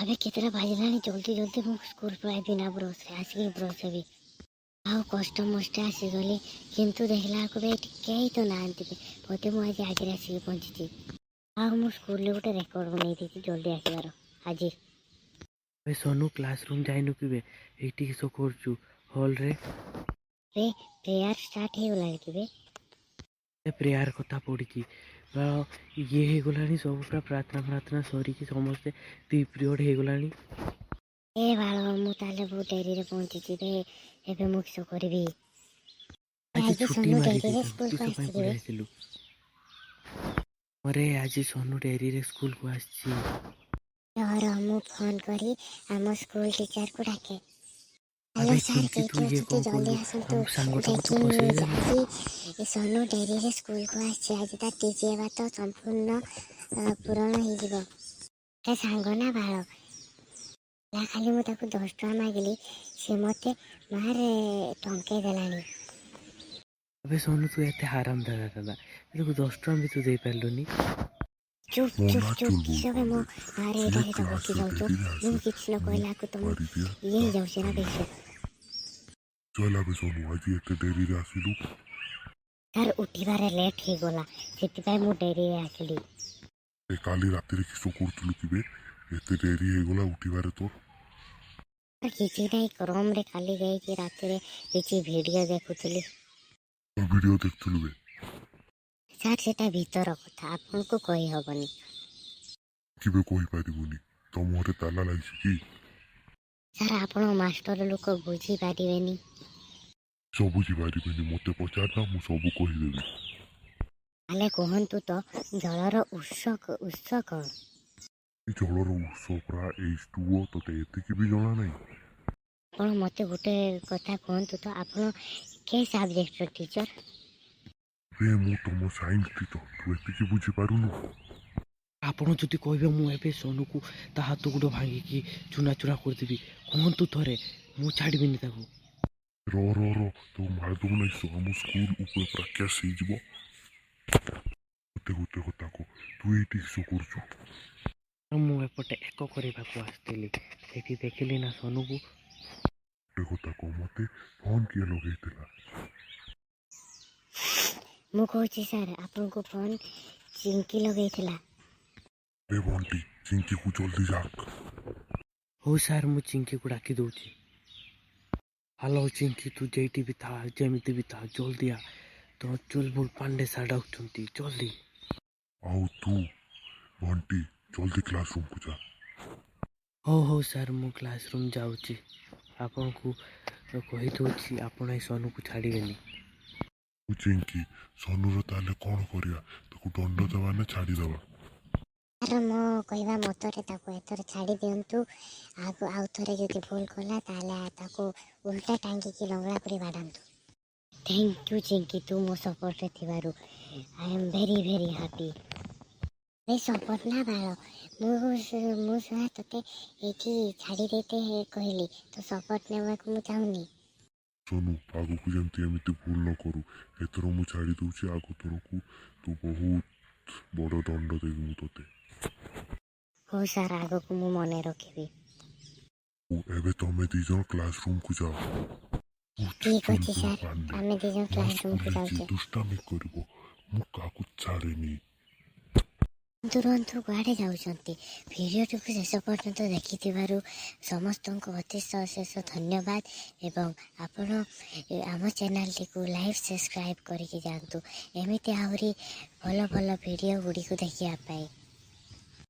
ଆବେ, କେତେଟା ବାଜିଲାଣି? ଜଲ୍ଦି ଜଲ୍ଦି ମୁଁ ସ୍କୁଲ ପଳାଇବି ନା ବ୍ରସ୍ରେ ଆସିକି ବ୍ରସ୍ ହେବି। ଆଉ କଷ୍ଟ ମଷ୍ଟେ ଆସିଗଲି, କିନ୍ତୁ ଦେଖିଲା ବେଳକୁ ବି ଏଇଠି କେହି ତ ନାହାନ୍ତି ବି। ବୋଧେ ମୁଁ ଆଜି ଆଗରେ ଆସିକି ପହଞ୍ଚିଛି। ଆଉ ମୁଁ ସ୍କୁଲରେ ଗୋଟେ ରେକର୍ଡ଼ ବନେଇ ଦେଇଛି ଜଲ୍ଦି ଆସିବାର ଆଜି। ଆବେ ସୋନୁ, କ୍ଲାସ ରୁମ୍ ଯାଇନୁ କିବେ? ଏଇଠି କିସ କରୁଛୁ ହଲରେ? ବେ, ପ୍ରେୟାର ଷ୍ଟାର୍ଟ ହେଇଗଲାଣି କି ବେ? ପ୍ରେୟାର କଥା ପଡ଼ିଛି, ପୁରା ଇଏ ହେଇଗଲାଣି ସବୁ। ପୁରା ପ୍ରାର୍ଥନା ପ୍ରାର୍ଥନା ସରିକି ସମସ୍ତେ ଦି ପିରିୟଡ଼ ହେଇଗଲାଣି। ଏ ବାଳ, ମୁଁ ତାହେଲେ ବହୁତ ଡେରିରେ ପହଞ୍ଚିଛି ବେ। ଏବେ ମୁଁ କିସ କରିବି? ଆଜି ଆଜି ଛୁଟି ସୋନୁ ମାରି ଡେରିରେ ଦେଇଥାନ୍ତୁ। ସ୍କୁଲକୁ କିସ ପାଇଁ ଆସିଛି କି ପଳେଇ ବେ? ଆସିଲୁ? ଆରେ, ଆଜି ସୋନୁ ଡେରିରେ ସ୍କୁଲକୁ ଆସିଛି। ରହ ରହ, ମୁଁ ଫୋନ୍ କରି ଆମ ସ୍କୁଲ ଟିଚରକୁ ଡାକେ। ହ୍ୟାଲୋ ଆବେ ସାର୍, ଚିଙ୍କି, ତୁ କେଇଠି ଇଏ ଅଛନ୍ତି? କଣ ଜଲ୍ଦି କଲୁ? ଆସନ୍ତୁ। ଆମ ସାଙ୍ଗଟାକୁ ତୁ ବ୍ରେକିଂ ଫସେଇ ନ୍ୟୁଜ୍, ଦେଲୁ। ଆଜି ସୋନୁ ଡେରିରେ ସ୍କୁଲକୁ ଆସିଛି। ଆଜି ତା ଟିଚି ହେବା ତ ସମ୍ପୂର୍ଣ୍ଣ ପୂରଣ ହେଇଯିବ। ତା ସାଙ୍ଗ ନା ବାଳ ନା, ଖାଲି ମୁଁ ତାକୁ 10 ଟଙ୍କା ମାଗିଲି, ସେ ମୋତେ ମାରେ ଟଙ୍କେ ଦେଲାନି। ଆବେ ସୋନୁ, ତୁ ଏତେ ହାରାମ ଦାଦା ଦାଦା, ତାକୁ 10 ଟଙ୍କା ବି ତୁ ଦେଇପାରିଲୁନି? ଚୁପ୍ ମୋ ଚୁପ୍ ନାଁ ଚୁପ୍। ଚୁଲବୁଲ କିସ ବେ, ମୋ ପାଣ୍ଡେ। ଆରେ, ଯିଏ ଏଇଟା ସହିତ ଗପି କ୍ଲାସରେ ଯାଉଛ? ଡେରିରେ ମୁଁ ଆସେ, କିଛି ନ ମୁଁ କହିଲାକୁ ତମ ମାରିଦିଏ ଇଏ ତା ହେଇଯାଉଛି ନା ଗାଲକୁ। ବେଶ। ଚାଲ ଆବେ ସୋନୁ, ଆଜି ଏତେ ଡେରିରେ ଆସିଲୁ? ସାର୍, ଉଠିବାରେ ଲେଟ୍ ହେଇଗଲା, ସେଥିପାଇଁ ମୁଁ ଡେରିରେ ଆସିଲି। ଏ, କାଲି ରାତିରେ କିସ କରୁଥିଲୁ କି ବେ, ଏତେ ଡେରି ହେଇଗଲା ଉଠିବାରେ ତୋର? କିଛି ନାହିଁ, କ୍ରୋମରେ କାଲି ଯାଇକି ରାତିରେ କିଛି ଭିଡ଼ିଓ ଦେଖୁଥିଲି। ଭିଡ଼ିଓ ଦେଖୁଥିଲୁ ବେ? ସାର୍, ସେଟା ଭିତର କଥା, ଆପଣଙ୍କୁ କହିହେବନି। କେବେ କହିପାରିବୁନି? ତୋ ମୁହଁରେ ତାଲା ଲାଗିଛି କି? ସାର୍, ଆପଣ ମାଷ୍ଟର ଲୋକ, ବୁଝିପାରିବେନି। ସବୁ ବୁଝିପାରିବିନି? ମୋତେ ପଚାର ନା, ମୁଁ ସବୁ କହିଦେବି। ତାହେଲେ କୁହନ୍ତୁ ତ, ଜଳର ଉତ୍ସ ଉତ୍ସ କ'ଣ? ଏ ଜଳର ଉତ୍ସ ପୁରା H2O। ତୋତେ ଏତିକି ବି ଜଣା ନାହିଁ? ଆପଣ ମୋତେ ଗୋଟେ କଥା କୁହନ୍ତୁ ତ, ଆପଣ କେ ସବଜେକ୍ଟର ଟିଚର୍? ବେ, ମୁଁ ତମ ସାଇନ୍ସ ଟିଚର। ତୁ ଏତିକି ବୁଝିପାରୁନୁ? ଆପଣ ଯଦି କହିବେ, ମୁଁ ଏବେ ସୋନୁକୁ ତା ହାତ ଗୋଡ଼ ଭାଙ୍ଗିକି ଚୁନା ଚୁନା କରିଦେବି। କୁହନ୍ତୁ ଥରେ, ମୁଁ ଛାଡ଼ିବିନି ତାକୁ। ର ର ର, ତୁ ମାରିଦେବୁ ନାହିଁ, ଆମ ସ୍କୁଲ ଉପରେ ପୁରା କେସ୍ ହେଇଯିବ। ଗୋଟେ ଗୋଟେ କଥା କହ, ତୁ ଏଇଠି କିସ କରୁଛୁ? ମୁଁ ଏପଟେ ଏକ କରିବାକୁ ଆସିଥିଲି, ସେଠି ଦେଖିଲି ନା ସୋନୁକୁ। ଗୋଟେ କଥା କହ ମୋତେ, ଫୋନ୍ କିଏ ଲଗେଇଥିଲା? ମୁଁ କହୁଛି ସାର୍, ଆପଣଙ୍କୁ ଫୋନ୍ ଚିଙ୍କି ଲଗେଇଥିଲା। ବେ ବଣ୍ଟି, ଚିଙ୍କିକୁ ଜଲ୍ଦି ଡାକ। ହଉ ସାର୍, ମୁଁ ଚିଙ୍କିକୁ ଡାକି ଦେଉଛି। ହ୍ୟାଲୋ ଚିଙ୍କି, ତୁ ଯେଇଠି ବି ଥା, ଯେମିତି ବି ଥା, ଜଲ୍ଦି ଆ। ତ ଚୁଲବୁଲ ପାଣ୍ଡେ ସାର୍ ଡାକୁଛନ୍ତି, ଜଲ୍ଦି। ଆଉ ତୁ ବଣ୍ଟି, ଜଲ୍ଦି କ୍ଲାସ ରୁମକୁ ଯା। ହଉ ହଉ ସାର୍, ମୁଁ କ୍ଲାସ ରୁମ୍ ଯାଉଛି। ଆପଣଙ୍କୁ କହିଦେଉଛି, ଆପଣ ଏ ସୋନୁକୁ ଛାଡ଼ିବେନି। ତୁ ଚିଙ୍କି, ସୋନୁର ତାହେଲେ କ'ଣ କରିବା? ତାକୁ ଦଣ୍ଡ ଦେବା ନା ଛାଡ଼ିଦେବା? ସାର୍, ମୋ କହିବା ମତରେ ତାକୁ ଏଥର ଛାଡ଼ି ଦିଅନ୍ତୁ। ଆଉ ଥରେ ଯଦି ଭୁଲ କଲା, ତାହେଲେ ତାକୁ ଉଲ୍ଟା ଟାଙ୍ଗିକି ଲଙ୍ଗଳା କରି ବାଡ଼ାନ୍ତୁ। Thank you Chinki, ତୁ ମୋ ସପୋର୍ଟରେ ଥିବାରୁ I am very very happy. A support ନା ବାଳ, ମୁଁ ଶୁଣା ତୋତେ ଏଇଠି ଛାଡ଼ି ଦେଇତେ କହିଲି। ତୋ ସପୋର୍ଟ ନେବାକୁ ମୁଁ ଚାହୁଁନି। ସୋନୁ, ଆଗକୁ ଯେମିତି ଏମିତି ଭୁଲ ନ କରୁ। ଏଥର ମୁଁ ଛାଡ଼ି ଦେଉଛି, ଆଗ ଥରକୁ ତୁ ବହୁତ ବଡ଼ ଦଣ୍ଡ ଦେବି ମୁଁ ତୋତେ। ହଉ ସାର୍, ଆଗକୁ ମୁଁ ମନେ ରଖିବି। ଏବେ ତମେ ଦି ଜଣ କ୍ଲାସ ରୁମକୁ ଯାଅ। ଠିକ୍ ଅଛି ଚୁଲବୁଲ ସାର୍, ପାଣ୍ଡେ, ଆମେ 2 ଜଣ ମୋ କ୍ଲାସ ରୁମକୁ ସ୍କୁଲରେ ଯିଏ ଯାଉଛେ। ଦୁଷ୍ଟାମି କରିବ, ମୁଁ କାହାକୁ ଛାଡ଼େନି। ରୁହନ୍ତୁ, କୁଆଡ଼େ ଯାଉଛନ୍ତି? ଭିଡ଼ିଓଟିକୁ ଶେଷ ପର୍ଯ୍ୟନ୍ତ ଦେଖିଥିବାରୁ ସମସ୍ତଙ୍କୁ ଅତି ଅଶେଷ ଧନ୍ୟବାଦ ଏବଂ ଆପଣ ଆମ ଚ୍ୟାନେଲଟିକୁ ଲାଇକ୍, ସବସ୍କ୍ରାଇବ୍ କରିକି ଯାଆନ୍ତୁ, ଏମିତି ଆହୁରି ଭଲ ଭଲ ଭିଡ଼ିଓ ଗୁଡ଼ିକୁ ଦେଖିବା ପାଇଁ।